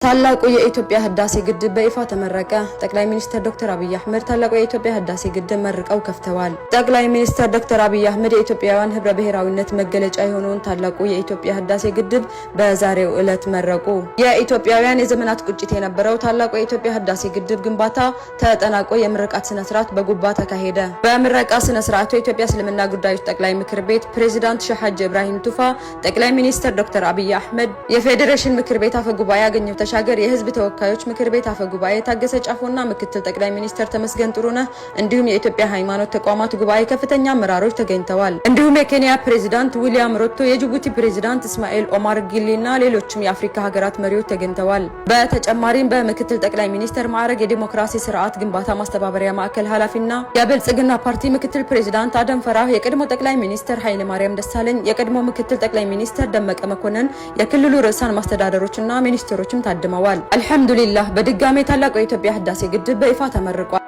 ታላቁ የኢትዮጵያ ህዳሴ ግድብ በይፋ ተመረቀ። ጠቅላይ ሚኒስትር ዶክተር አብይ አህመድ ታላቁ የኢትዮጵያ ህዳሴ ግድብ መርቀው ከፍተዋል። ጠቅላይ ሚኒስትር ዶክተር አብይ አህመድ የኢትዮጵያውያን ህብረ ብሔራዊነት መገለጫ የሆነውን ታላቁ የኢትዮጵያ ህዳሴ ግድብ በዛሬው ዕለት መረቁ። የኢትዮጵያውያን የዘመናት ቁጭት የነበረው ታላቁ የኢትዮጵያ ህዳሴ ግድብ ግንባታ ተጠናቆ የምርቃት ስነ ስርዓት በጉባ ተካሄደ። በምረቃ ስነ ስርዓቱ የኢትዮጵያ እስልምና ጉዳዮች ጠቅላይ ምክር ቤት ፕሬዚዳንት ሼህ ሐጂ ኢብራሂም ቱፋ፣ ጠቅላይ ሚኒስትር ዶክተር አብይ አህመድ፣ የፌዴሬሽን ምክር ቤት አፈ ጉባኤ አገኘሁ ተሻገር፣ የህዝብ ተወካዮች ምክር ቤት አፈ ጉባኤ ታገሰ ጫፎና ምክትል ጠቅላይ ሚኒስትር ተመስገን ጥሩነህ እንዲሁም የኢትዮጵያ ሃይማኖት ተቋማት ጉባኤ ከፍተኛ አመራሮች ተገኝተዋል። እንዲሁም የኬንያ ፕሬዚዳንት ዊሊያም ሩቶ፣ የጅቡቲ ፕሬዚዳንት እስማኤል ኦማር ጊሌና ሌሎችም የአፍሪካ ሀገራት መሪዎች ተገኝተዋል። በተጨማሪም በምክትል ጠቅላይ ሚኒስትር ማዕረግ የዲሞክራሲ ስርዓት ግንባታ ማስተባበሪያ ማዕከል ኃላፊና የብልጽግና ፓርቲ ምክትል ፕሬዚዳንት አደም ፈራህ፣ የቀድሞ ጠቅላይ ሚኒስትር ኃይለማርያም ደሳለኝ፣ የቀድሞ ምክትል ጠቅላይ ሚኒስትር ደመቀ መኮንን፣ የክልሉ ርዕሳን መስተዳደሮችና ሚኒስትሮችም ታድመዋል። አልሐምዱሊላህ፣ በድጋሜ ታላቁ የኢትዮጵያ ህዳሴ ግድብ በይፋ ተመርቋል።